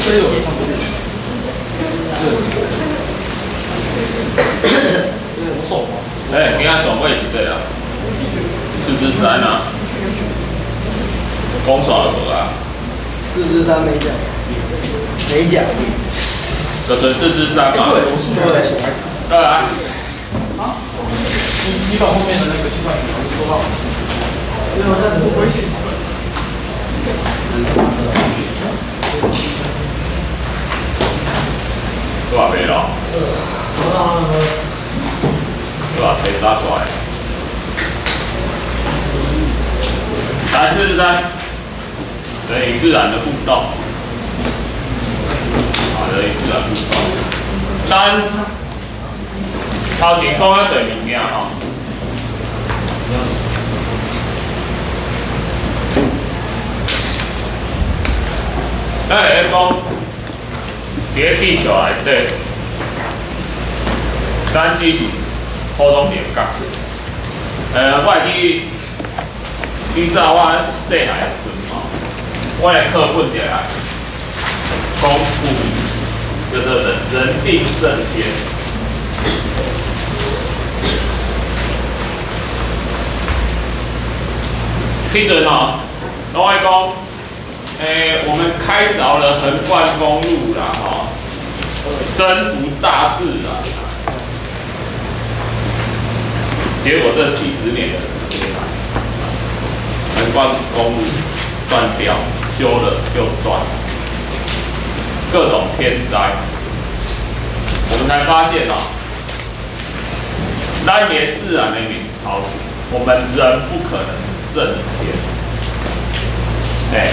这有上去，这我手吗？哎，今仔上尾是这啦，四之三啊，讲煞就無啊。四之三沒講，沒講。就剩四之三嘛。對，我是沒有在寫。再來。啊？你把後面的那個計算表說到。因為我在不會寫。都話沒咯。都話切殺出來。來，四之三，人與自然的互動。啊，人與自然互動。咱頭前講較濟物件吼。咱會咧講，佇咧地球內底，咱只是普通一个角色。我會記以早我細漢的時陣吼，我的課本就來講有叫做人人定勝天。彼陣吼，攏愛講。欸，我們開鑿了橫貫公路啦，吼，征服大自然。結果這幾十年的時間來，橫貫公路斷掉，修了又斷，各種天災，我們才發現哦，咱連自然的面頭，我們人不可能勝天。欸，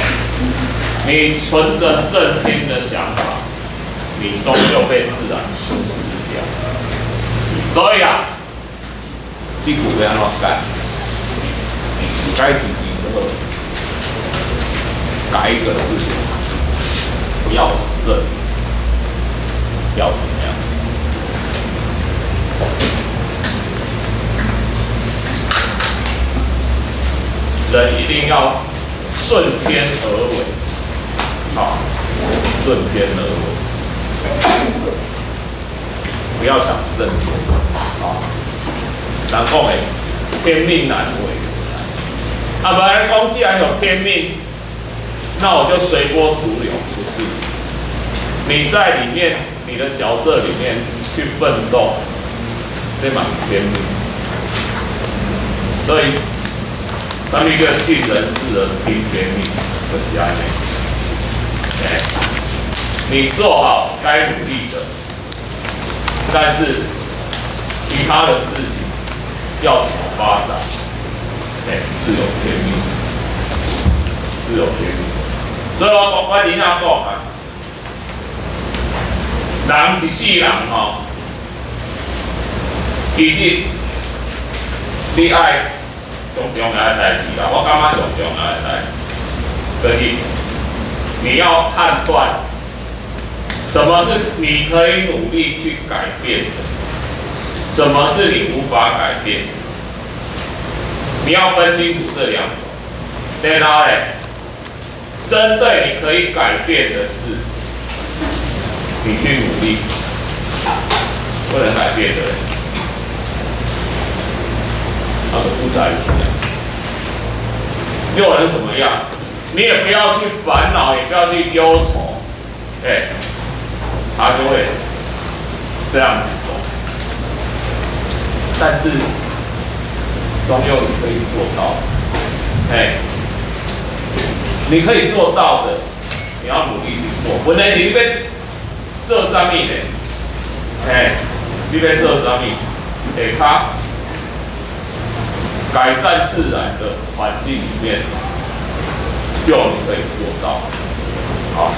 你存着勝天的想法，你終究被自然吃掉。所以啊，這句欲按怎改？改一字就好，改一個字，不要勝，要怎麼樣？人一定要順天而為，好，順天而為，不要想勝天，啊，人講的天命難違，啊，無人講既然有天命，那我就隨波逐流，不是？你在裡面，你的角色裡面去奮鬥，這嘛是天命，所以。啥物叫盡人事而聽天命，就是按呢。欸，你做好該努力的，但是其他的事情要怎麼發展，欸，自有天命，自有天命。所以我講，我囡仔講啊，人一世人吼，其實你愛上重要的代誌啦，我感覺上重要的代誌，就是你要判斷什麼是你可以努力去改變的，什麼是你無法改變的，你要分清楚這兩種。然後咧，針對你可以改變的事，你去努力；不能改變的，那就不在一起了。又能怎麼樣？你也不要去煩惱，也不要去憂愁，欸，他就會這樣子走。但是，終究你可以做到，欸，你可以做到的，你要努力去做。問題是你欲做啥物呢？欸，你欲做啥物？下跤改善自然的環境裡面，就你可以做到。好，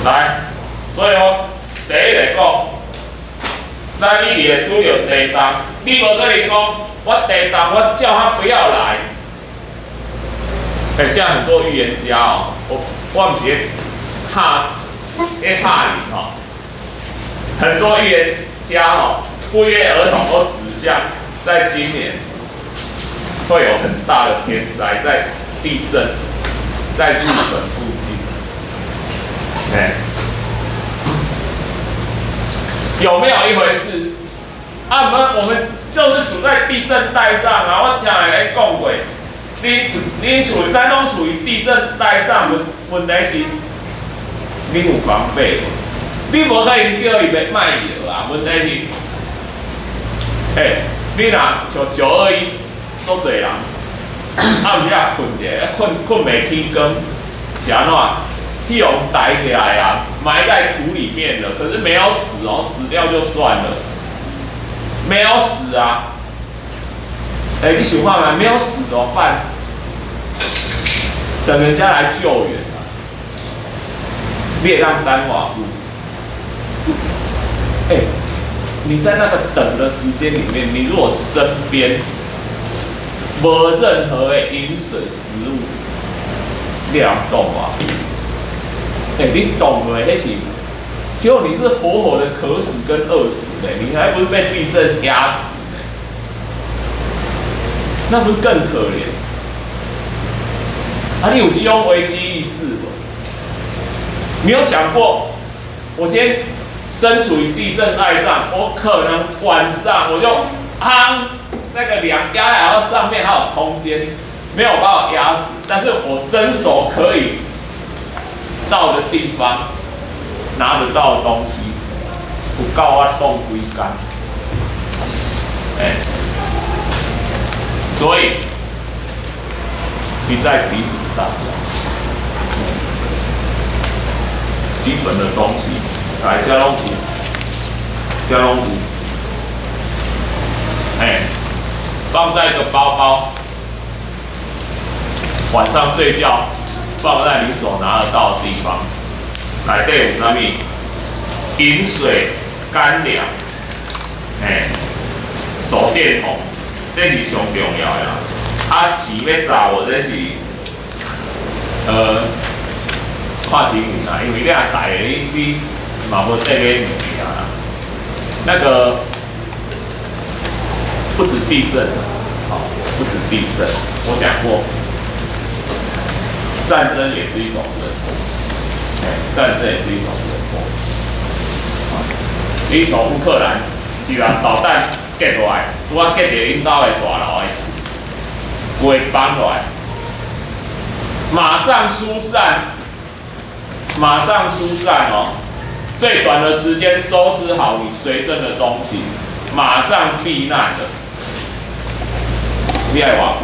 來，所以哦，第一來講，咱一直會拄著地動，你無可能講，我地動，我叫他不要來。欸，現在很多預言家哦，我毋是咧嚇，咧嚇你吼。很多預言家哦，不約而同都指向在今年會有很大的天災，在地震，在日本附近。哎，有沒有一回事？啊，我們就是處在地震帶上啊！我聽人咧講過，你處咱攏處於地震帶上，問題是，你有防備無？你無可能叫伊欲莫搖啊！問題是，欸，你若像9·21，足濟人，暗時啊睏者，睏袂天光，是按怎？去予抬起來啊，埋在土裡面了，可是沒有死哦，死掉就算了，沒有死啊！欸，你想看覓？沒有死怎麼辦？等人家來救援啊！你會當等偌久？欸，你在那個等的時間裡面，你如果身邊無任何的飲水食物，你會當凍偌久？欸，你凍落，彼是，結果你是活活的渴死跟餓死的，你還不是被地震壓死的？那不是更可憐？啊，你有這種危機意識無？你有想過，我今天身處於地震帶上，我可能晚上我就夯那個梁壓來到上面還有空間，沒有把我壓死，但是我伸手可以到的地方，拿得到的東西，有夠我凍幾工？欸，所以你再提醒大家，基本的東西，來，這攏有，這攏有，欸，放在一個包包，晚上睡覺放在你手拿得到的地方。內底有啥物？飲水、乾糧，欸，手電筒，這是上重要的啦。啊，錢欲找無？這是，看情形啦，因為你若帶的，你嘛無帶買物件啦。那個不止地震，好，不止地震，我講過，戰爭也是一種人禍，欸，戰爭也是一種人禍。你從烏克蘭一個導彈跌落來，拄仔跌佇𪜶兜的大樓的厝，規崩落來，馬上疏散，馬上疏散哦！最短的時間收拾好你隨身的東西，馬上避難的。你愛偌久？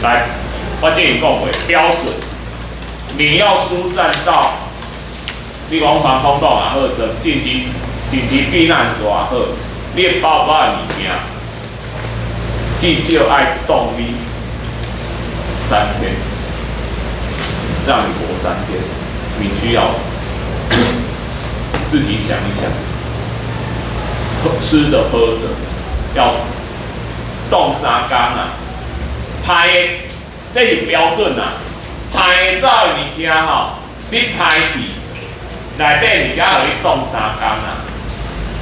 來，我之前講過標準，你要疏散到，你講防空洞也好，就緊急避難所也好，你的包包的物件，至少愛凍你三天，讓你活三天。你需要什麼？自己想一想，吃的喝的要凍3工啊，歹的這是標準啊，歹的走的物件吼，你歹去內底物件予你凍三工啊，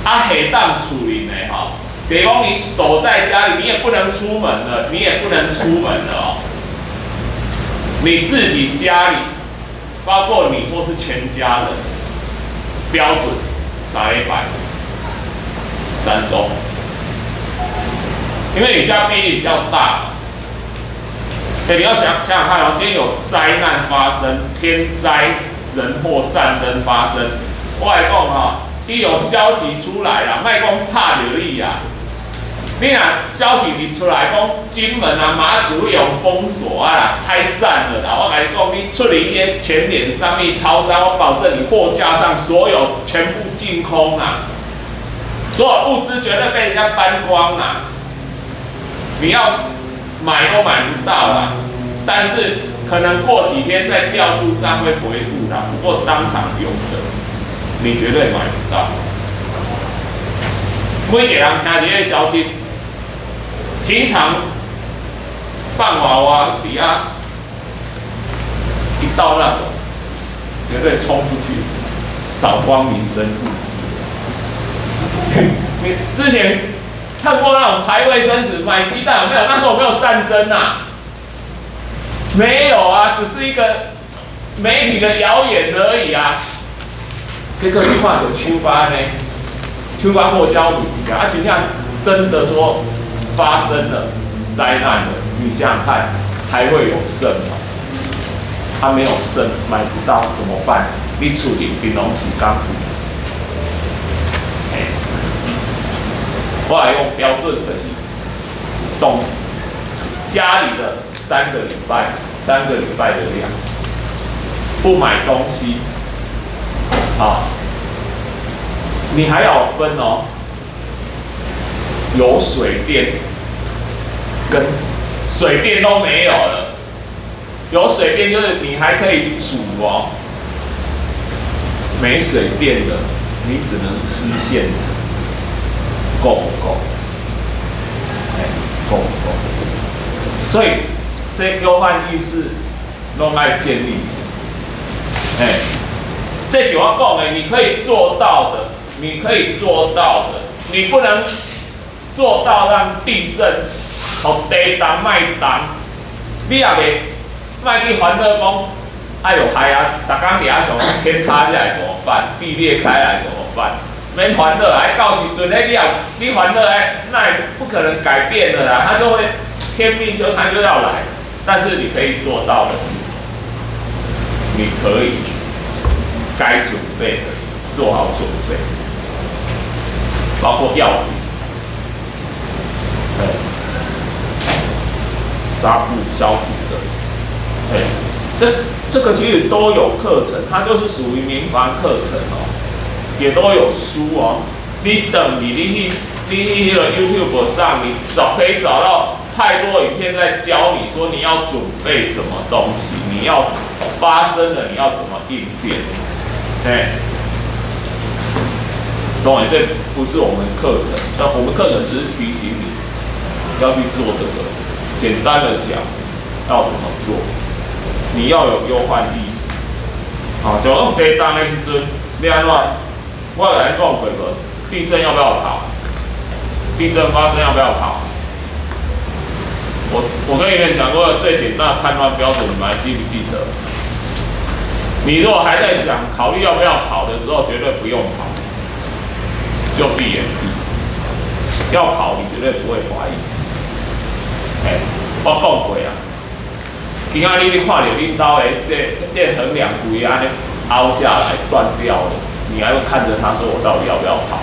啊會當處理的吼，比如講你守在家裡，你也不能出門了，你也不能出門了哦，你自己家裡，包括你或是全家人，標準3禮拜，3週，因為你家比例比較大。欸，你要想想想看哦，今天有災難發生，天災人禍、戰爭發生，我來講哈，一有消息出來啦，莫講拍著你啊，你若消息一出來講，金門啊、馬祖有封鎖啊，開戰了啦，我共你講，你出去彼全聯啥物超商，我保證你貨架上所有全部淨空啊，所有物資絕對被人家搬光啊，你要買都買不到啦，但是可能過幾天在調度上會恢復啦，不過當場有的，你絕對買不到。每一個人聽這個消息，平常放娃娃底下，一到那種，絕對衝出去，掃光民生物資。你之前看過那種排衛生紙、買雞蛋有沒有？那時候有沒有戰爭啊？沒有啊，只是一個媒體的謠言而已啊。結果你看著手把呢，手把破膠皮啊，真正真的說發生了災難了，你想想看，還會有剩嗎？他沒有剩，買不到怎麼辦？你厝裡邊攏是鋼骨，哎，我來用標準的是，東西家裡的三個禮拜，三個禮拜的量，不買東西，啊，你還要分哦，有水電跟水電都沒有了，有水電就是你還可以煮哦，沒水電的你只能吃現成，夠不夠？哎，夠不夠？所以這憂患意識攏愛建立起來。哎，這是我講的，你可以做到的，你可以做到的，你不能做到讓地震予地動莫動，你也袂莫去煩惱講，哎喲害啊！逐工佇遐想天塌下來怎麼辦？地裂開來怎麼辦？免煩惱，哎，到時陣咧，你也你煩惱哎，那也不可能改變的啦，他就會天命就他就要來，但是你可以做到的是，你可以該準備的做好準備，包括藥品，對，紗布消毒的，對，這個其實都有課程，它就是屬於民防課程哦，也都有書哦。你等你你去那個 YouTube 上，你找可以找到太多影片在教你說你要準備什麼東西，你要發生了你要怎麼應變，哎，當然這不是我們課程，但我們課程只是提醒你要去做這個。簡單的講，要怎麼做？你要有憂患意識。好，就講地動的時陣，你按怎？我來講過無？地震要不要跑？地震發生要不要跑？我跟你們講過最簡單的判斷標準，你們還記不記得？你如果還在想考慮要不要跑的時候，絕對不用跑，就閉眼閉。要跑，你絕對不會懷疑。哎，我講過啊，今仔日你看著恁兜的這橫梁規按呢凹下來斷掉了，你還會看着他說我到底要不要跑？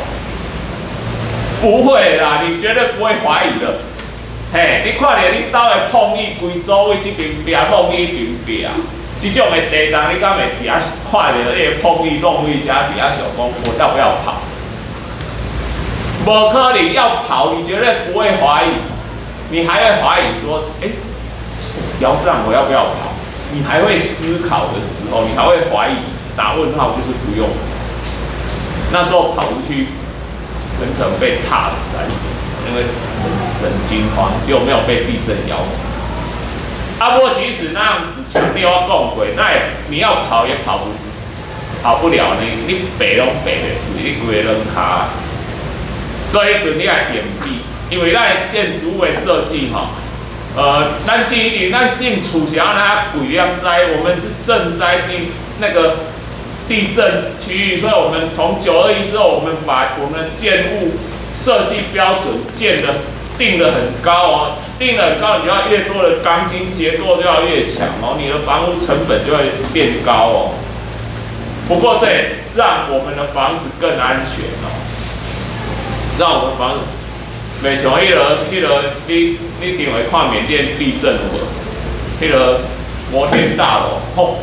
不會啦，你絕對不會懷疑的。嘿，你看著恁兜的碰椅規組位這邊壁弄去彼邊壁，這種的地動，你敢會佇遐看著那個碰椅弄去遮，佇遐想講我要不要跑？無可能要跑，你絕對不會懷疑，你還會懷疑說，欸，姚這樣我要不要跑？你還會思考的時候，你還會懷疑，打問號就是不用。那時候跑出去，很可能被踏死來，因為很驚慌，就沒有被地震搖死。啊，不過即使那樣子強烈，我講過，那也你要跑也跑不了，你爬攏爬袂出，你規个軟跤。所以彼陣你愛掩蔽，因為咱建築物的設計吼，咱進一咱進厝是按怎鬼兩災，我們是震災地那個地震區域，所以我們從9·21之後，我們把我們的建物設計標準建的定得很高哦，定得很高，你就要越多的鋼筋結構就要越強哦，你的房屋成本就會變高哦。不過這也讓我們的房子更安全哦，讓我們房子，袂像彼個，你頂回看緬甸地震有無？彼個摩天大樓，吼，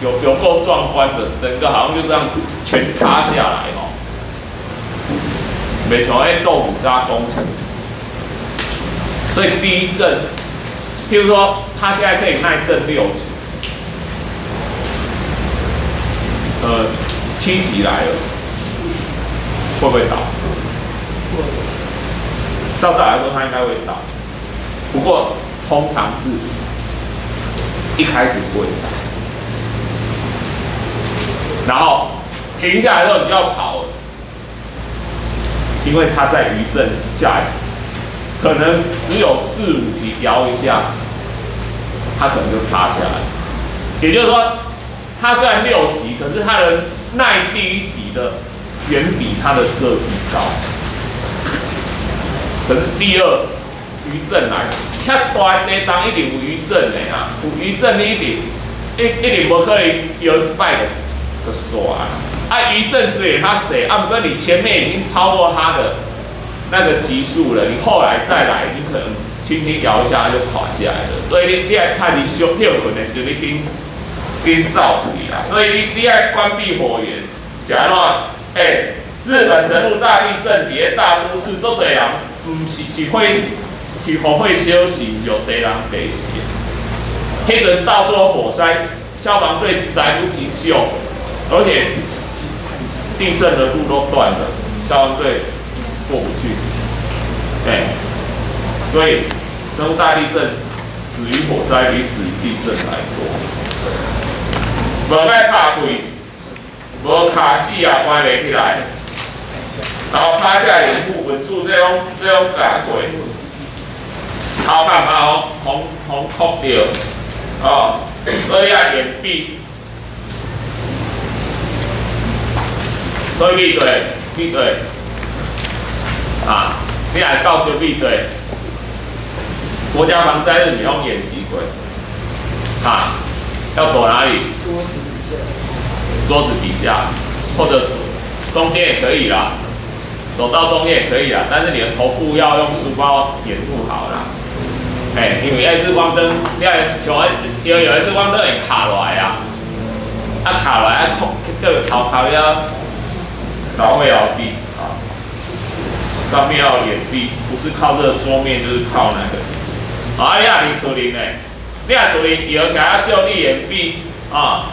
有夠壯觀的，整個好像就這樣全塌下來哦。袂像彼豆腐渣工程，所以第一震，譬如說，它現在可以耐震6級，7級來了，會不會倒？照道理來說，它應該會倒，不過通常是一開始不會倒，然後停下來之後你就要跑了，因為它在餘震下，可能只有4、5級搖一下，它可能就塌下來。也就是說，它雖然六級，可是它的耐第一級的遠比它的設計高。可是第二餘震來，遐大地動一定有餘震的啊，有餘震你一定一定無可能搖一擺就煞啊。啊，餘震雖然較細，啊，毋過你前面已經超過它的那個級數了，你後來再來，你可能輕輕搖一下就垮下來了。所以你愛趁伊小歇睏的時陣，你緊緊走出去啦。所以你愛關閉火源，是按怎？欸，日本神戶大地震，佇咧大都市，足濟人毋是是火是予火燒死，毋是予地人地死。彼陣到處火災，消防隊來不及救，而且地震的路都斷了，消防隊過不去。欸，所以神戶大地震死於火災比死於地震來多。無愛拍開，無卡死也關袂起來，然後趴下掩護穩住這種感覺，頭殼嘛予予哭著，哦，所以愛掩蔽，所以面對面對，啊，你若到時面對，國家防災日你攏演習過，啊，要躲哪裡？桌子底下。桌子底下，或者中間也可以啦，走到中間也可以啦，但是你的頭部要用書包掩護好啦。嘿，因為愛日光燈，你愛像有有的日光燈會卡落來啊，啊卡落來啊，控叫頭殼了，老會搖臂啊，上面要掩蔽，不是靠這個桌面，就是靠那個。啊，你若佇厝裡呢，你若厝裡搖起來借你掩蔽啊，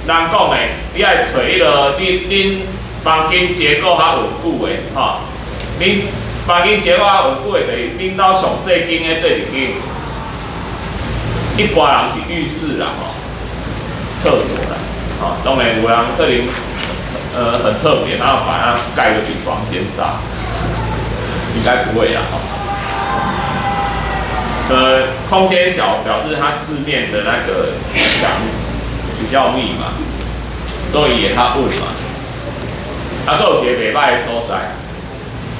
人講的，你愛揣彼個恁房間結構較穩固的吼，恁房間結構較穩固的，就是恁兜上細間的佗一間。一般人是浴室啦吼，廁所啦，吼，當然有人可能很特別，然後把它蓋得比房間大，應該不會啦吼。空間小表示它四面的那個牆比較密嘛，所以會較穩嘛。啊，閣有一個袂䆀的所在，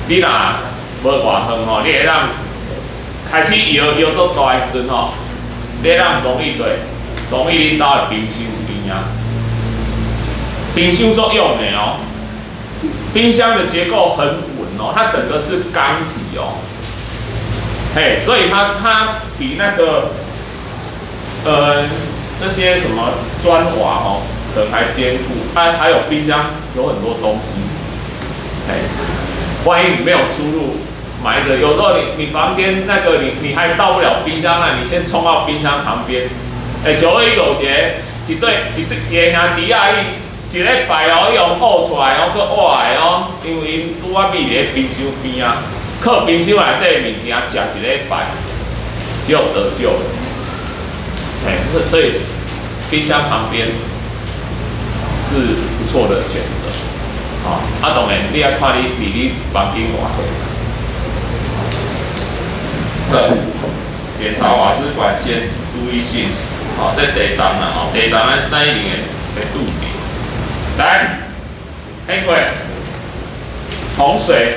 你若無偌遠吼，你會當開始搖搖足大的時陣吼，你會當容易對，容易恁兜的冰箱邊啊。冰箱足勇的哦，冰箱的結構很穩哦，它整個是鋼體哦。嘿，所以它比那個，這些什麼磚瓦哦，可能還堅固。它還有冰箱有很多東西，嘿，萬一你沒有出入，埋著，有時候你房間那個你還到不了冰箱那，你先衝到冰箱旁邊。欸，9·21有一個一對一對一個兄弟仔，伊一禮拜哦，伊用挖出來哦，閣挖的哦，因為𪜶拄仔覕佇咧冰箱邊啊。靠冰箱內底物件食一禮拜就得救了，哎，所以冰箱旁邊是不錯的選擇，啊，啊當然你愛看你離你房間偌遠。對，檢查瓦斯管線，注意信息，好，這地動啦，吼，地動咱一定會拄著。來，聽過，洪水。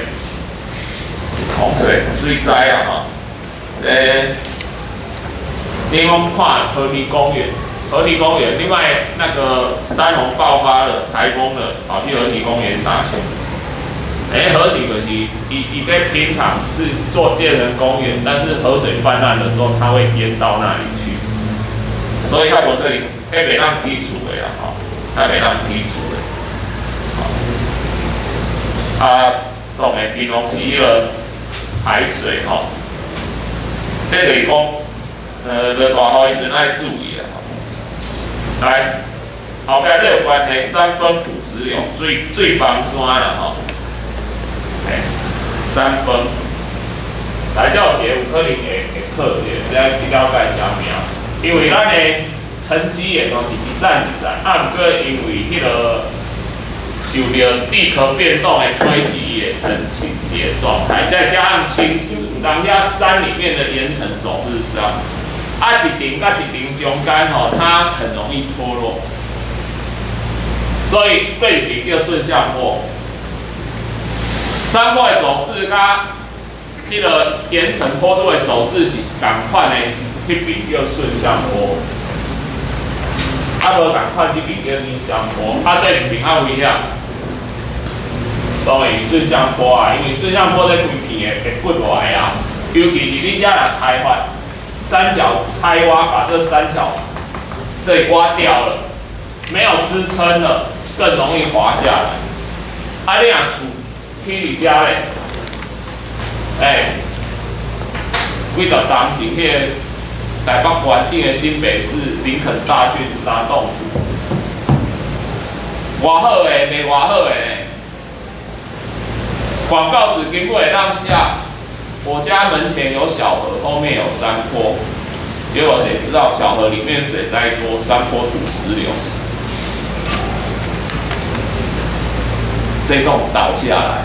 洪水水災啊！吼，這你講看河堤公園，河堤公園，另外那個山洪爆發了，颱風了，跑去河堤公園打球。欸，河堤就是伊伊在平常是做健身公園，但是河水泛濫的時候，它會淹到那裡去，所以較無可能，彼袂當起厝的啦，吼，彼袂當起厝的，啊，當然平常時彼個海水吼，這就是講，落大雨的時陣愛注意啦。來，後壁這有關係，山崩土石流，水崩山啦吼。嘿，山崩，來這有一個有可能會考著，你愛去了解啥物因為咱的沉積岩哦是一層一層，啊，毋過因為彼個受著地殼變動的推擠，伊會呈傾斜狀態，再加上侵蝕，人家山裡面的岩層總是這樣，啊，一層佮一層中間吼，它很容易脫落，所以對比叫順向坡。山坡的走勢佮彼个岩層坡度的走勢是仝款的，彼邊叫順向坡。啊，無仝款，這邊叫逆向坡。啊，對一邊較危險。當然順向坡啊，因為順向坡這規片的會滾落來啊，尤其是你遮若開發山腳開挖，把這山腳這裡挖掉了，沒有支撐了，更容易滑下來。啊，你若厝起佇遮咧，欸，幾十冬前，彼个台北縣境的新北市林肯大郡三棟厝，偌好的，賣偌好的呢？廣告詞根本會當寫，我家門前有小河，後面有山坡。結果誰知道小河裡面水災多，山坡土石流，這棟倒下來，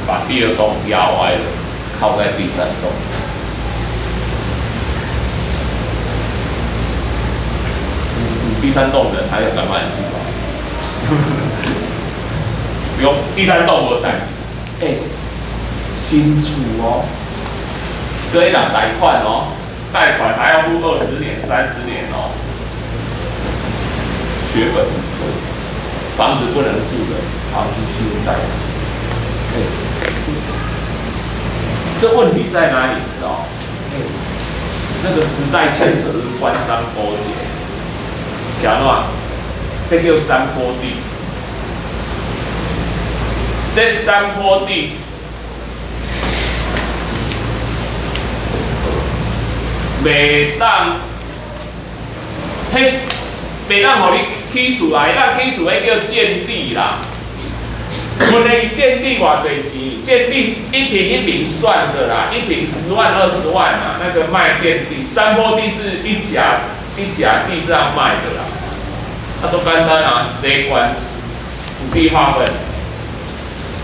把第二棟壓歪了，靠在第三棟。第三棟人還有敢買住嗎？不用，第三棟無代誌。欸，新厝哦，閣彼人貸款哦，貸款還要付20年、30年哦，血本，房子不能住的，跑去修貸。欸，這問題在哪裡？知道？欸，那個時代牽扯是官商勾結，是按怎？這叫山坡地。這山坡地袂當，彼袂當予你起厝啊！會當起厝，彼叫建地啦。問題建地偌濟錢？建地一坪一坪算的啦，一坪10萬、20萬嘛。那個賣建地，山坡地是一甲一甲地這樣賣的啦。啊，足簡單啊，誰管土地劃分？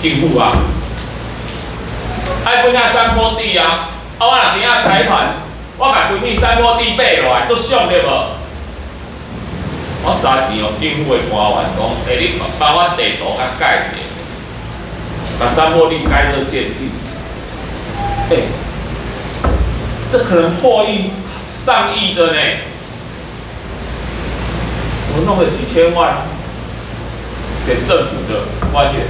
政府啊，愛分遐山坡地啊！啊，我若佇遐財團，我共規片山坡地買落來，足爽對無？我沙錢予政府的官員講，欸，你幫我地圖共改一下，共山坡地改做建地。欸，這可能獲益上億的呢！我弄了幾千萬給政府的官員。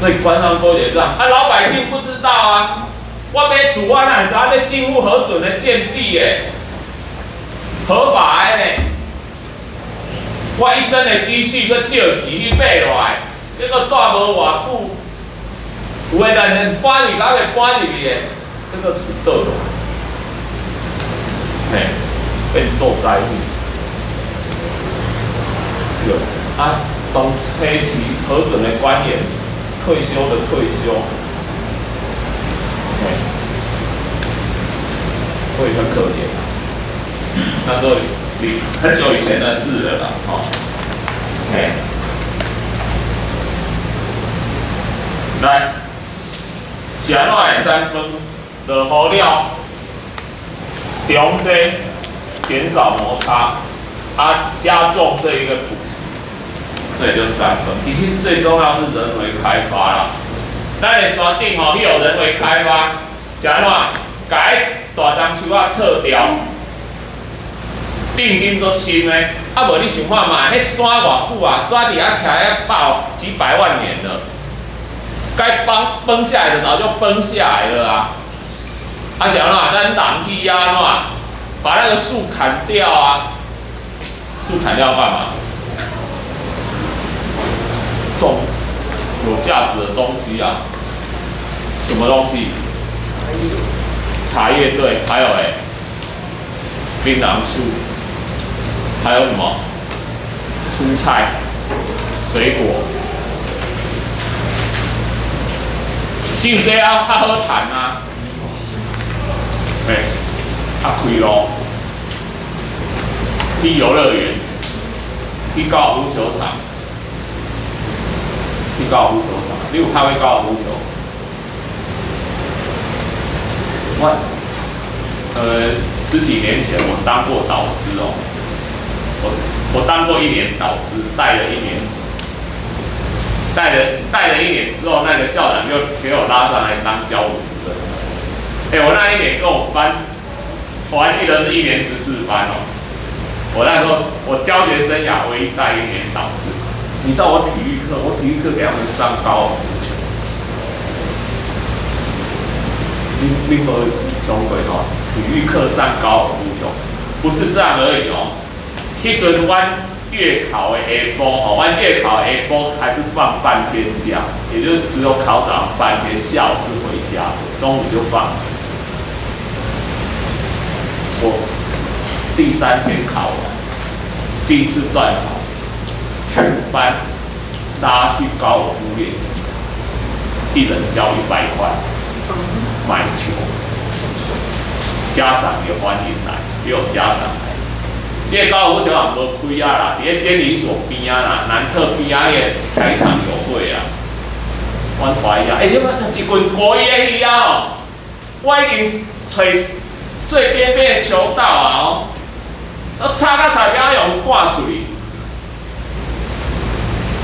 所以官商勾結這樣，啊，老百姓不知道啊。我買厝，我哪知影這政府核准的建地的，合法的呢？我一生的積蓄閣借錢去買落來，結果住無偌久，有的人連搬入猶未搬入去的，這個厝倒落，嘿，變受災戶。對，啊，當初提核准的官員。退休的退休，欸，會很可憐啊。那時候你很久以前的事了啦，吼，欸，來，是按怎會山崩？落雨了，中間減少摩擦，啊，加重這一個土石。這就山崩，其實最重要是人為開發啦。咱的山頂吼，彼有人為開發，是按怎？共彼大樟樹仔撤掉，定金足深的。啊，無你想看覓，彼山偌久啊？山佇遐徛遐百幾百萬年了，該崩崩下來的早就崩下來了啊！啊是按怎？咱人去遐按怎？把那個樹砍掉啊！樹砍掉幹嘛？種有價值的東西啊，什麼東西？茶葉。茶葉對，還有欸，檳榔樹，還有什麼？蔬菜、水果。種這啊較好趁啊，嘿，啊開路，去遊樂園，去高爾夫球場。去高爾夫球場，你有拍過高爾夫球？我十幾年前我當過導師哦，我當過一年導師，帶了一年級，帶了一年之後，那個校長就給我拉上來當教務主任。哎，我那一年跟我班，我還記得是一年14班哦。我那時候我教學生涯唯一帶一年導師，你知道我體育課，我體育課給他們上高爾夫球。你無想過吼？體育課上高爾夫球，不是這樣而已哦。彼陣阮月考的下晡吼，阮月考下晡還是放半天假，也就是只有考早上半天，下午是回家的，中午就放。我第三天考完，第一次段考，全班拉去高爾夫練習場，一人交100塊買球，家長也歡迎來，也有家長來。這個高爾夫球場無開啊啦，佇咧監理所邊啊啦，南特邊仔个台糖友會啊。阮帶伊啊，欸，你看一群國一的魚仔哦，我已經揣最邊邊的球道啊哦，都插到菜邊用掛出去，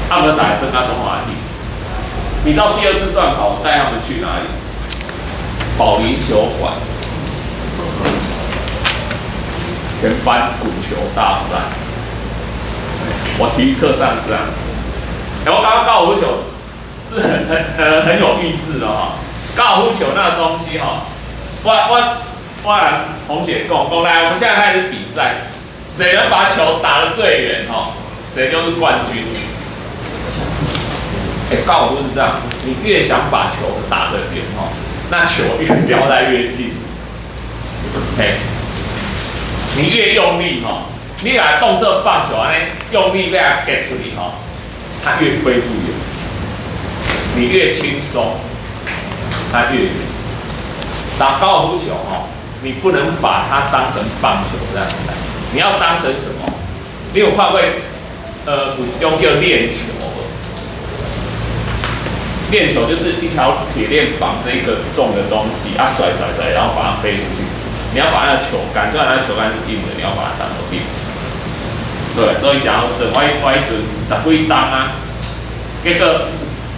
他們打升到中華地。你知道第二次段考我帶他們去哪裡？保齡球館，全班滾球大賽。我體育課上這樣子。然後剛剛高爾夫球是很有意思的哈。高爾夫球那個東西哈，我同學講講來，我們現在開始比賽，誰能把球打得最遠哈，誰就是冠軍。欸，高爾夫是這樣，你越想把球打得遠哈，那球越飆得越近。嘿，你越用力哈，你來動這棒球按呢用力欲共擊出去哈，它越飛不遠。你越輕鬆，它越遠。打高爾夫球哈，你不能把它當成棒球這樣來，你要當成什麼？你有看過？有一種叫鏈球。鏈球就是一條鐵鏈綁着一個重的東西，啊甩甩甩，然後把它飛出去。你要把那個球桿，雖然那個球桿是硬的，你要把它當做硬。對，所以講是，我彼陣十幾冬啊，結果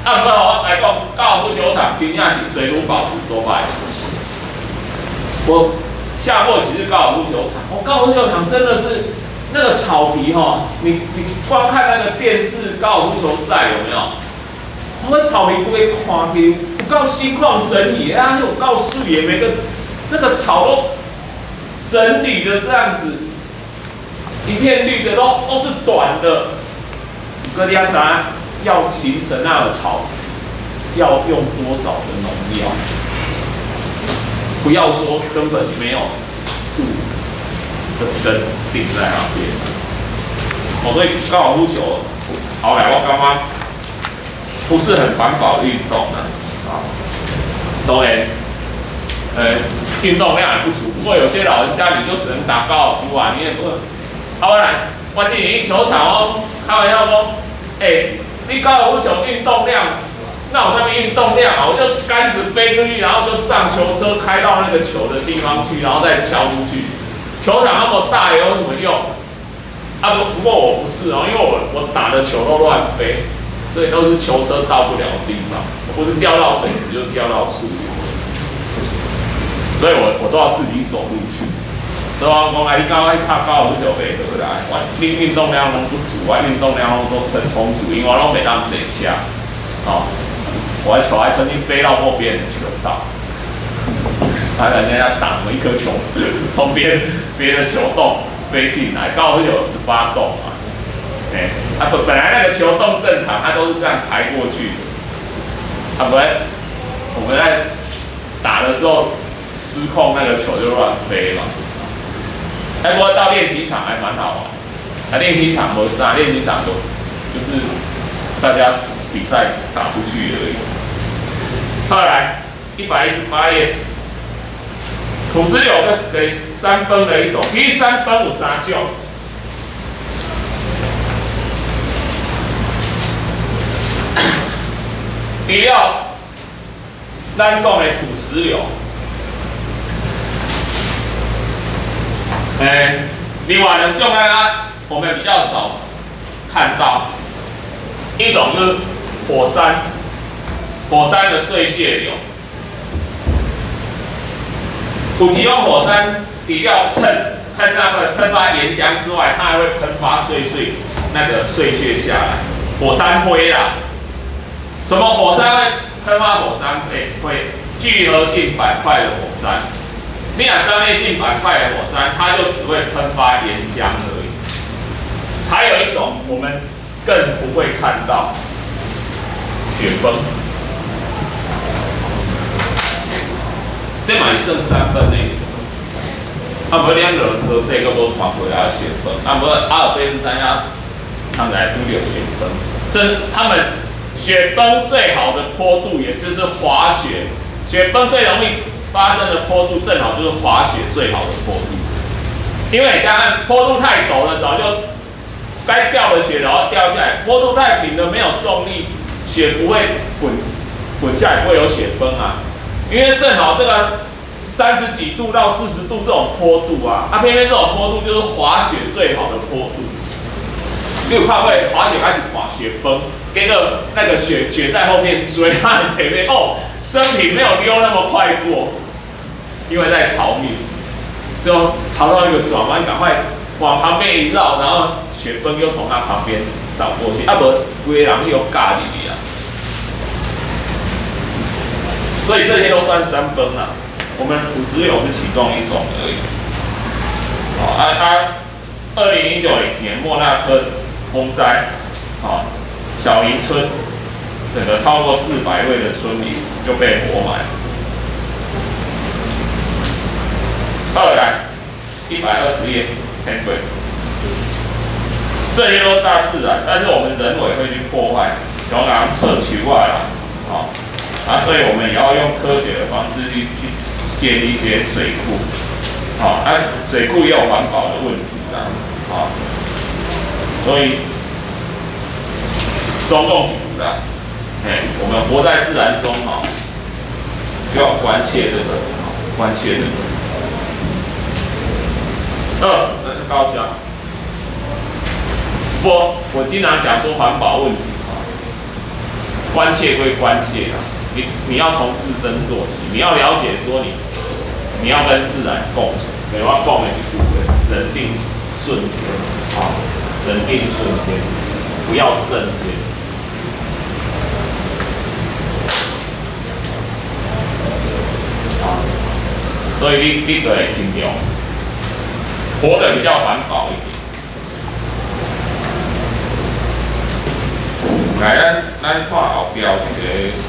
啊，不過我來講，高爾夫球場真正是水土保持做歹。我下過幾次高爾夫球場，我高爾夫球場真的是那個草皮吼，你光看那個電視高爾夫球賽有沒有？我草皮規个看去有夠心曠神怡啊，有夠水的，每個那個草都整理的這樣子，一片綠的都是短的。閣你知影要形成那個草，要用多少的農藥？不要說根本沒有樹的根定在那邊。哦，所以高爾夫球，後來我感覺不是很環保運動啊，啊，當然，運動量也不足。不過有些老人家你就只能打高爾夫啊，你也不。啊，我來，我之前去球場哦，開玩笑講，欸，你高爾夫球運動量，那有啥物運動量啊？我就桿子飛出去，然後就上球車開到那個球的地方去，然後再敲出去。球場那麼大，有什麼用？啊不過我不是哦，因為我打的球都亂飛，所以都是球車到不了的地方，不是掉到水池就掉到樹裡，所以我都要自己走路去。所以我講啊，你敢愛拍高爾夫球袂好啦，我你運動量攏不足，我運動量攏都很充足，因為我攏袂當坐車，哦，我的球還曾經飛到過別人的球道，還人家擋了一顆球從別人的球洞飛進來，高爾夫球有18洞嘛，欸，啊本來那個球洞正常，它都是這樣排過去的，啊不然我們在打的時候失控，那個球就亂飛嘛。哎，不過到練習場還蠻好玩，啊，練習場無啥，練習場就是大家比賽打出去而已。後來118頁，土石流跟山崩的一種，其實山崩有三種。除了咱講的土石流，哎，另外兩種呢，我們比較少看到，一種就是火山，火山的碎屑流。有一種火山，除了噴噴那個噴發岩漿之外，它還會噴發碎碎那個碎屑下來，火山灰啦。什麼火山會噴發火山灰？會聚合性板塊的火山。你若張裂性板塊的火山，它就只會噴發岩漿而已。還有一種我們更不會看到，雪崩。這嘛是算山崩的一種。啊，無你落落雪，閣無看過啊雪崩。啊，無阿爾卑斯山遐，通來拄著雪崩。這他們雪崩最好的坡度，也就是滑雪。雪崩最容易發生的坡度，正好就是滑雪最好的坡度。因為你想想，坡度太陡了，早就該掉的雪然後掉下來；坡度太平了，沒有重力，雪不會滾滾下來，不會有雪崩啊。因為正好這個30幾度到40度這種坡度啊，啊偏偏這種坡度就是滑雪最好的坡度。你有看過滑雪開始滑雪崩，結果那個雪雪在後面追，他很前面哦，身體沒有溜那麼快過，因為在逃命，最後逃到一個轉彎，趕快往旁邊一繞，然後雪崩又從他旁邊掃過去，啊無規個人又尬入去啊。所以這些都算山崩啊，我們土石流是其中一種而已。好，啊啊，2009年莫納科風災，啊，小林村整個超過400位的村民就被活埋。二來，120頁，天鬼，這些都大自然，但是我們人為會去破壞，像人測樹啊啦，啊。啊，所以我們也要用科學的方式去建一些水庫，好，啊，水庫也有環保的問題啦，啊，所以中共一句啦，哎，我們活在自然中哈，就要關切這個，關切這個。二，那是高家。不，我經常講說環保問題啊，關切歸關切啊。你要從自身做起，你要了解說你要跟自然共存。對，我講的是句話，人定勝天，啊，人定勝天，不要勝天。啊，所以你就會盡量活得比較環保一點。來，咱看後壁有一個。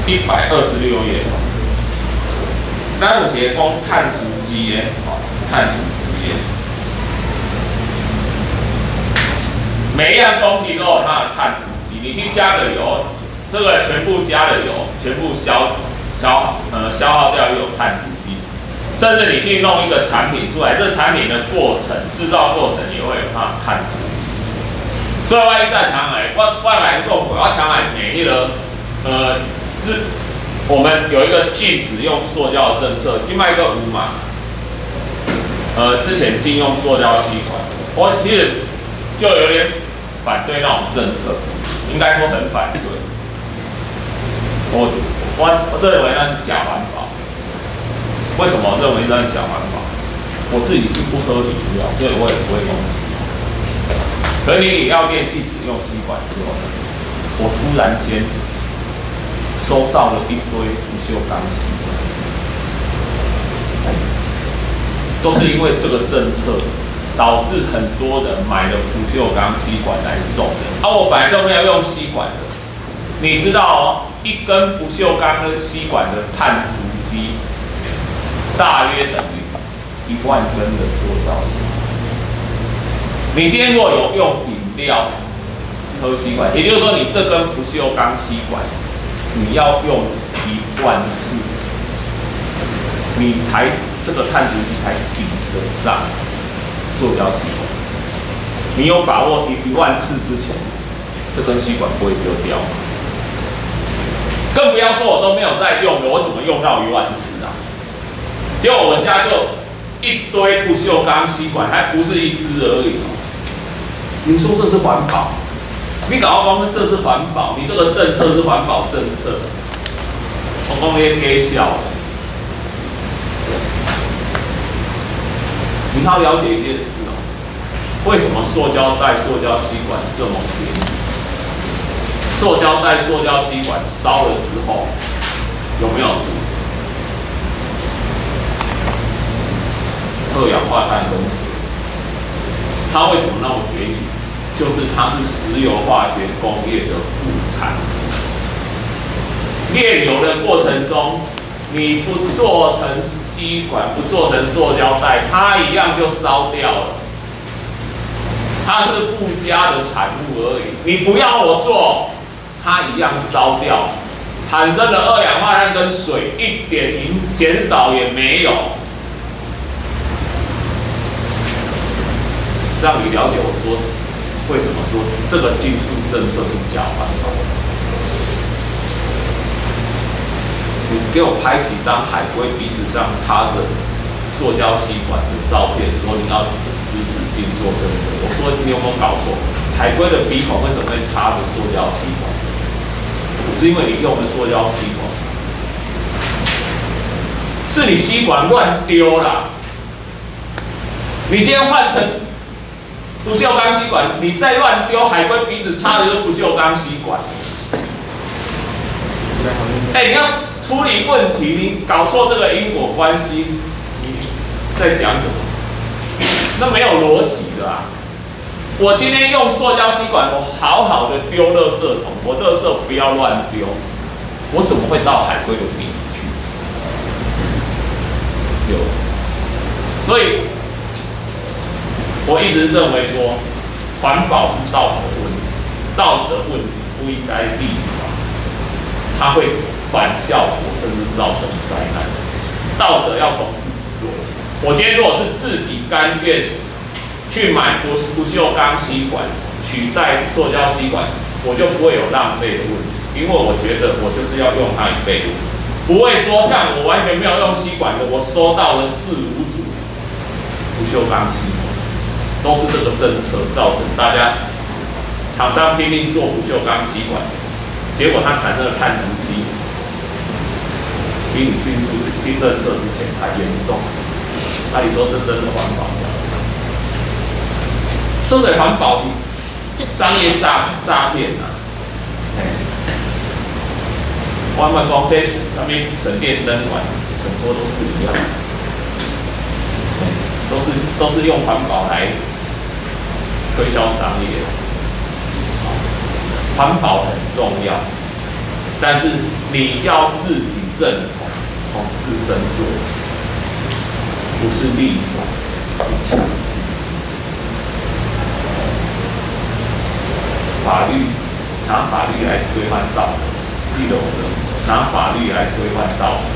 126頁，咱有一個講碳足跡的，吼，碳足跡的，每一樣東西都有它的碳足跡。你去加個油，這個全部加了油，全部消耗掉又有碳足跡。甚至你去弄一個產品出來，這產品的過程、製造過程也會有它的碳足跡。所以我一再常來，我來講過，我常來罵彼個，我們有一個禁止用塑膠的政策，現在閣有嘛？之前禁用塑膠吸管，我其實就有點反對那種政策，應該說很反對。我認為那是假環保。為什麼認為那是假環保？我自己是不喝飲料，所以我也不會用吸管。可你飲料店禁止用吸管之後，我突然間收到了一堆不鏽鋼吸管，都是因為這個政策導致很多人買了不鏽鋼吸管來送人。啊，我本來都沒有用吸管的，你知道哦，一根不鏽鋼的吸管的碳足跡大約等於1萬根的塑膠吸管。你今天如果有用飲料喝吸管，也就是說你這根不鏽鋼吸管，你要用1萬次，你才這個碳足跡才比得上塑膠吸管。你有把握1萬次之前，這根吸管不會丟掉嗎？更不要说我都沒有在用的，我怎麼用到1萬次啊？結果我家就一堆不鏽鋼吸管，還不是一支而已哦。你說這是環保？你搞我講這是環保？你這個政策是環保政策？我講你假笑。你要了解一件事哦，為什麼塑膠袋、塑膠吸管這麼便宜？塑膠袋、塑膠吸管燒了之後有沒有毒？二氧化碳跟水。它為什麼那麼便宜？就是它是石油化學工業的副產。煉油的過程中，你不做成吸管，不做成塑膠袋，它一樣就燒掉了。它是附加的產物而已。你不要我做，它一樣燒掉，產生的二氧化碳跟水一點減少也沒有。讓你了解我說為什麼說這個禁塑政策是假環保。你給我拍幾張海龜鼻子上插着塑膠吸管的照片，說你要支持禁塑政策。我說你有沒有搞錯？海龜的鼻孔為什麼會插着塑膠吸管？是因為你用的塑膠吸管，是你吸管亂丟啦。你今天換成不鏽鋼吸管，你再亂丟，海龜鼻子插的就是不鏽鋼吸管。哎，你要處理問題，你搞錯這個因果關係，你在講什麼？那沒有邏輯的啊！我今天用塑膠吸管，我好好的丟垃圾桶，我垃圾不要亂丟，我怎麼會到海龜的鼻子去？有，所以我一直認為說，環保是道德問題，道德問題不應該立法，它會反效果，甚至造成災難。道德要從自己做起。我今天如果是自己甘願去買不鏽鋼吸管取代塑膠吸管，我就不會有浪費的問題，因為我覺得我就是要用它一輩子，不會說像我完全沒有用吸管的，我收到了四五組不鏽鋼吸管，都是這個政策造成大家廠商拼命做不鏽鋼吸管，結果它產生的碳足跡比你進出新政策之前還嚴重。那你說這真的環保嗎？這是環保是商業詐騙啊！嘿，我們講這啥物省電燈管，很多都是一樣，都是用環保來推銷商業。環保很重要，但是你要自己認同，從自身做起，不是立法去強制。法律拿法律來規範道德，記得我說，拿法律來規範道德，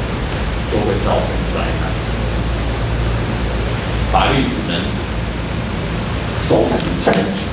就會造成災難。法律只能收拾殘局。